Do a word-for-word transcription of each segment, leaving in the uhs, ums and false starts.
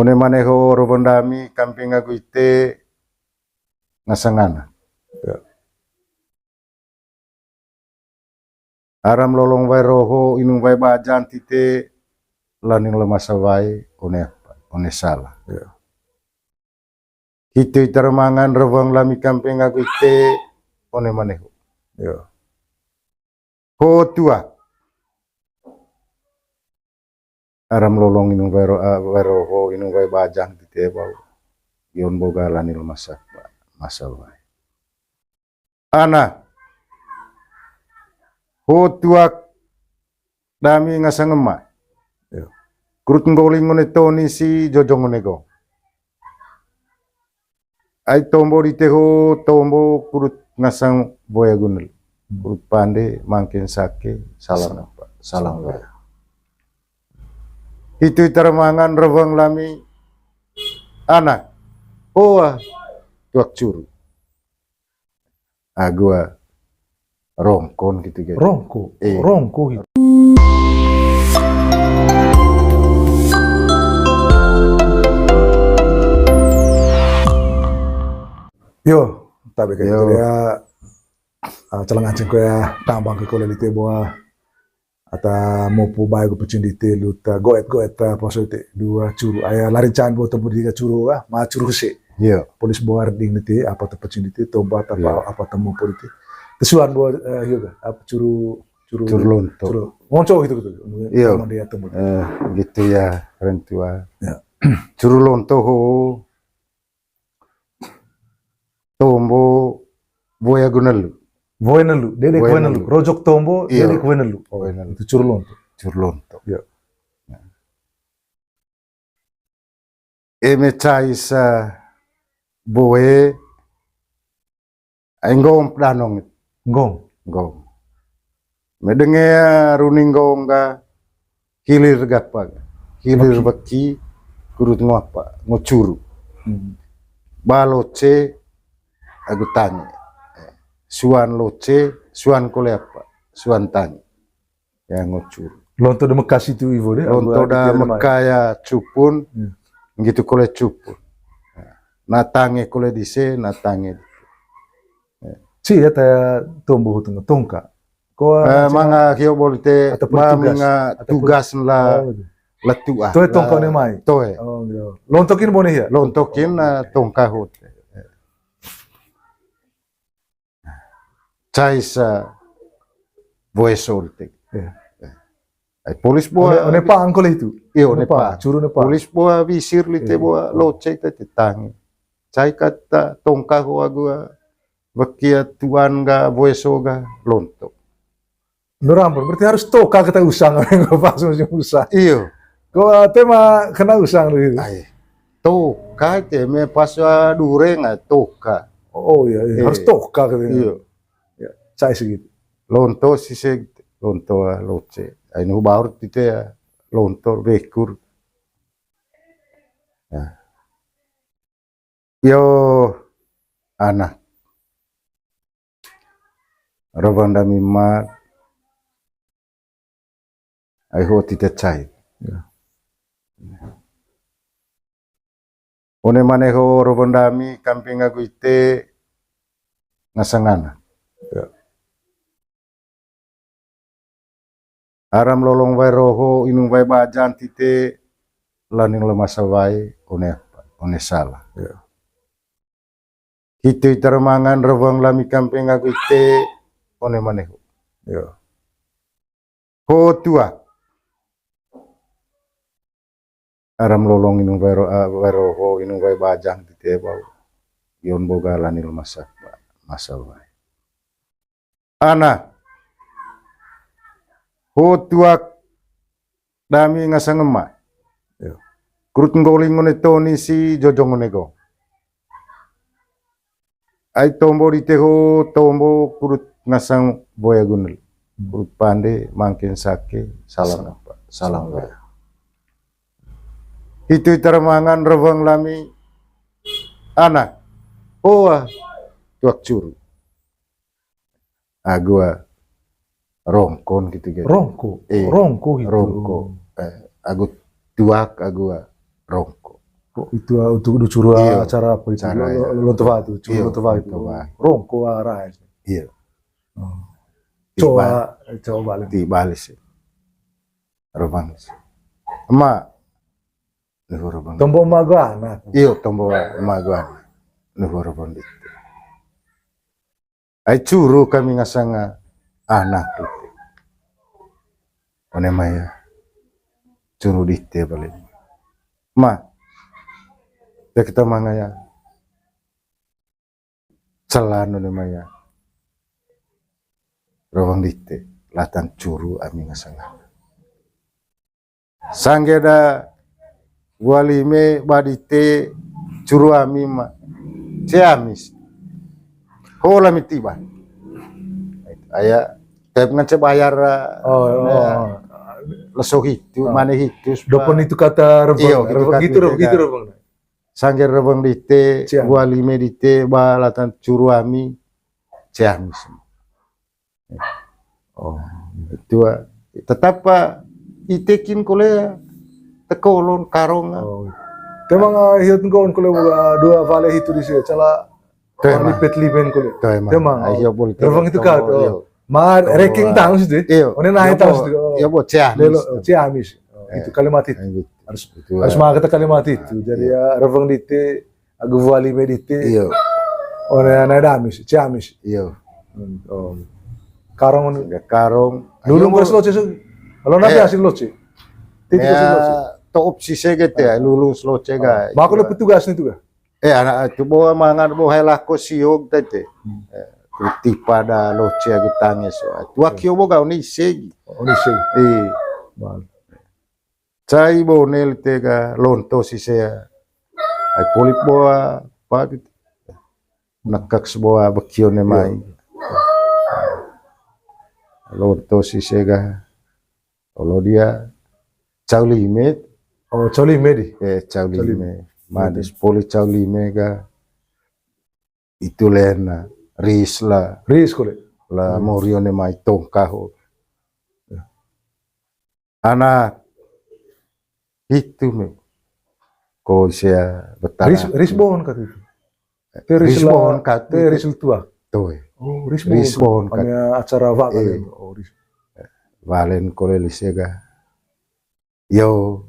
One mane ho ro wandami kamping agu ite ngasang anak. Aram lolong wae roho, inung wae bajang tite, laning lemasa wae, one apa, one sala. Hitu ita remangan rewang lami kamping agu ite, one mane ho. Ho tua. Aram lolong inung wae ro-, ah, wae roho, inung wae bajang tite bau. Ion boga laning lemasa, masa wae. Ana. Ho tuak dami ngasang ema. Kurut nggoling ngone toni si jojong ngone gong. Ai tombo dite ho tombo kurut ngasang boya gunel. Kurut pande mangkin sake salam apa? Salam boya. Hitu ita remangan rewang lami anak. Hoa tuak curu. Agu rongkon gitu, gitu. Rongko. Rongko gitu. Yo, tapi kayak gitu ya. Ah, calang anceng ko ya, tambang ke kole lite boa. Ata mopo bae gu pecin dite luta goet-goet ta poso ite dua curu. Aya lari can bo tembu dite curu ah, ma curu se. Polis boa arding dite apa ta pecin dite tomba ta apa ta mopo dite. Tesuan bo, eh, hiyo ga, apa curu, curu, curu lonto. Curu. Ngonco gitu, gitu. Iya. Sama dia tembu. Eh, gitu ya, orang tua. Curu lonto ho. Tombo boya gunelu. Boya nelu, dedek boya nelu. Rojok tombo, dedek boya nelu. Oh, itu curu lonto. Curu lonto. Iya. Eme cai sa boe, ai nggong danong. Nggong. Nggong. Medenge runi nggong ga hilir gapa, hilir weki, kurut ngo apa, ngo curu. Ba loce agu tangi. Suan loce, suan kole apa, suan tangi. Ya ngo curu. Lonto de meka situ iwo de. Lonto de meka ya cupun, gitu kole cupun. Na tangi kole dise, na tangi. Si ya ta tombo hutung tongka. Ko, eh, manga hio bolite, ma minga tugas la, la tua. Toe tongka ne mai. Toe. Oh, gitu. Lontokin bone ya? Lontokin, eh, tongka hot. Cai sa boe soltek. Iya. Ai polis boa. One, one pa angkol itu. Iya, one pa. Curu one pa. Polis boa wisir lite boa loce ta te tangi. Cai kata tongka ho agu weki ya tuan ga boe so ga lonto. Nurampur, berarti harus toka kita usang, pas musim usang. Iyo. Ko, ah, tema kena usang gitu. Ai, toka te me pas, ah, dureng, ah, toka. Oh, iya, iya. Harus toka katanya. Iyo. Ya, cai segitu. Lonto sise, lonto, ah, loce. Ai nu baur tite ya, lonto bekur. Ya. Yo, ana. Rewang dami ma. Ai ho tite cai. Ya. One mane ho rewang dami kamping agu ite ngasang anak. Ya. Aram lolong wae roho, inung wae bajang tite, laning lemasa wae, one apa, one sala. Ya. Hitu ita remangan rewang lami kamping agu ite, one mane ho. Ya. Ho tua. Aram lolong inung wae ro-, ah, wae roho, inung wae bajang tite bau. Ion boga laning lemasa, masa wae. Ana. Ho tuak dami ngasang ema. Kurut nggoling ngone toni si jojong ngone gong. Ai tombo dite ho tombo kurut ngasang boya gunel. Kurut pande mangkin sake salam apa? Salam boya. Hitu ita remangan rewang lami anak. Hoa tuak curu. Agu rongkon gitu, gitu. Rongko. Eh, rongko gitu. Rongko. Eh, agu tuak agu rongko. Itu, ah, untuk dicuru, ah, acara apa itu? Acara, lo, lo, ya. Lontowa itu, curu lontowa itu. Lontowa. Rongko, ah, rai. Iya. Oh. Coba, coba. Ti bale sih. Rebang sih. Ema. Neho rebang. Tombo ema gua anak. Iyo, tombo ema gua anak. Neho rebang dite. Ai curu kami ngasanga anak dite. One mai ya. Curu dite bale. Ma. Ya kita mangaya. Celan one mai ya. Rebang dite, latan curu ami ngasanga. Sangge da wali me ba dite curu ami ma. Ciamis. Hola mi tiba. Aya, tep ngance bayar, oh, ya. Leso hitu, mane hitu, dopen itu kata rebang. Iyo, gitu, rebang kata gitu, rebang gitu, rebang. Sangge rebang dite, ciamis. Wali me dite, ba latan curu ami, ciamis. Oh, itu, ah, tetap, ah, itekin kole, tekolon, karong, ah. Oh. Temang, ah, hiot nggon kole, ah, dua vale hitu di sini, cala, temang. Lipet limen kole. Temang. Temang. Ah, iyo, boleh. Rebang itu kan, oh. Iyo. Ma, ranking tahu sih, deh. Iyo. One naik tahu sih, oh. Iyo, bo, ciamis. Lelo, oh, ciamis. Oh, eh, itu kalimat itu. Harus, itu, harus, eh, maka kata kalimat itu. Jadi, ya, rebang dite, agu wali me dite. Iyo. One naik damis, ciamis. Iyo. Hmm, oh. Karong. Sehingga karong. Lulung. Ayo, beres loce, so. Kalau nabi hasil loce. Titik hasil loce. To opsi sege te, lulung loce ga. Maka lo petugas nih tuh ga? Eh, anak itu bawa mangan, bawa hai lako siog tete. Hmm. Eh, kuti pada loce agu tanges. Tua kio boga oni segi. Oni segi. Iya. Cai bo nel tega lonto sise. Ai polip boa, apa gitu. Nekak seboa bekio ne mai. Iya. Lonto sise ga. Olo dia cau lime. Oh, cau lime di? Eh, cau lime. Cau lime. Madis poli cau lime ga. Itu lena ris la. Ris kole. La mori one mai tongka ho. Ya. Anak itu me. Ko sia betara. Ris, ris bon kat itu. Te ris la, ris bon kat te itu. Ris tua. Toe. Oh, ris bon. Ris bon kat. Hanya acara apa kali itu? Oh, ris. Valen kole lise ga. Yo.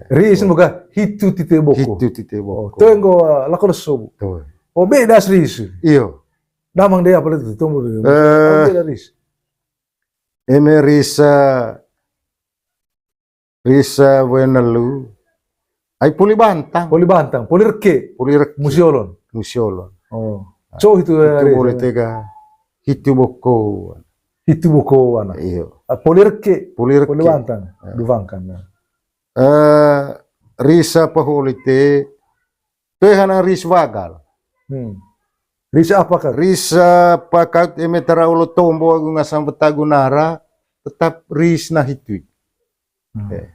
Ris moga hitu tite boko. Hitu tite boko. Oh, toe nggo, ah, lako leso bu. Toe. Oh, beda ris. Iyo. Damang de apa itu tumbuh. Eh. Oh, beda ris. Eme ris, ah, ris, ah, wenelu. Ai poli bantang. Poli bantang, poli reke. Poli reke. Musi olon. Musi olon. Oh. Ah, so itu, itu eh, boleh tega. Hitu boko. Hitu boko anak. Iyo. Ah, poli reke. Poli reke. Poli bantang. Ya. Duvangkan. Ya. Eh, ris apa holi te, pe hana ris wagal. Hmm. Ris apa kan? Ris apa kat eme tara olo tombo agu ngasang betagu nara, tetap ris na hitu. Hmm. Eh.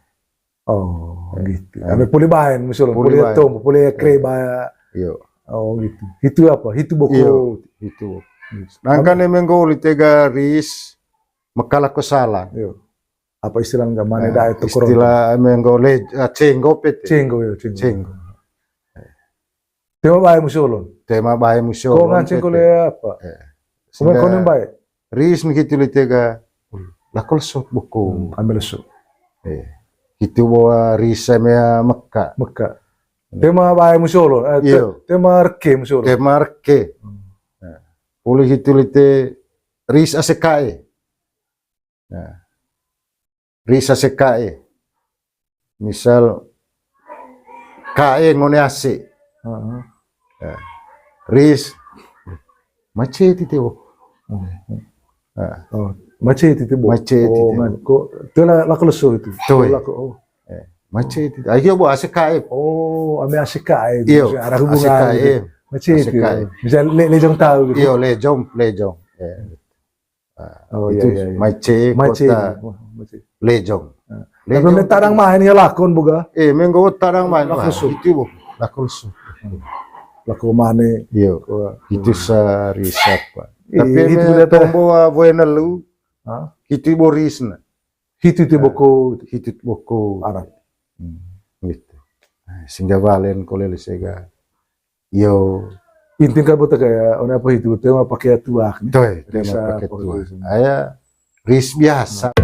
Oh, gitu. Eh. Ame poli baen, misalnya, poli baen. Poli tombo, poli kreba. Iyo. Oh, gitu. Hitu apa? Hitu boko. Iyo, hitu boko. Gitu. Nangkan eme nggo oli tega ris, meka lako salang. Iyo. Apa istilah nggak mana dae to korong. Istilah eme nggo le, ah, cenggo pete. Cenggo, ya, cenggo. Cenggo. Tema bae musi olon. Tema bae musi olon. Ko nganceng pete. Kole apa? Eh. Komen, sehingga konen bae. Ris ni hitu lite ga. Hmm. Lako leso boko. Hmm, ambil leso. Eh. Hitu bawa ris eme meka. Meka. Hmm. Tema bae musi olon. Eh, te-, iyo. Tema reke musi olon. Tema reke. Hmm. Nah. Poli hitu lite ris ase kae. Nah. Ris ase kae. Misal kae ngone ase. Heeh. Ya. Ris macet itu. Hmm. Nah. Oh, macet itu, bo. Macet itu. Oh, man. Ko tela lako leso itu. Toi. Oh, lako, oh. Eh, macet itu. Ayo, bo, ase kae. Oh, ame ase kae. Iyo, arah hubungan ase kae gitu. Macet itu. Ase kae. Bisa le-, lejong tahu gitu. Iyo, lejong, lejong. Ya. Ah, oh, itu iya, iya, iya. Mai cek, mai cek kota. Oh, mai cek. Lejong. Ah. Lejong. Tapi me tadang main ya lakon boga. Eh, menggo tadang main. Lako leso. Itu, bo. Lako leso. Hmm. Lako mane. Iyo. Wah. Itu sari sapa. Ih, tapi itu me udah tombo, ah, boy nelu. Hah? Itu bo ris na. Hitu te boko. Hitu boko. Arah. Hmm. Gitu. Singga walen kole lise ga. Yo. Intin kan bota kayak, one apa itu, tema pakai tuak. Toe, tema pakai tuak. Aya, ris biasa.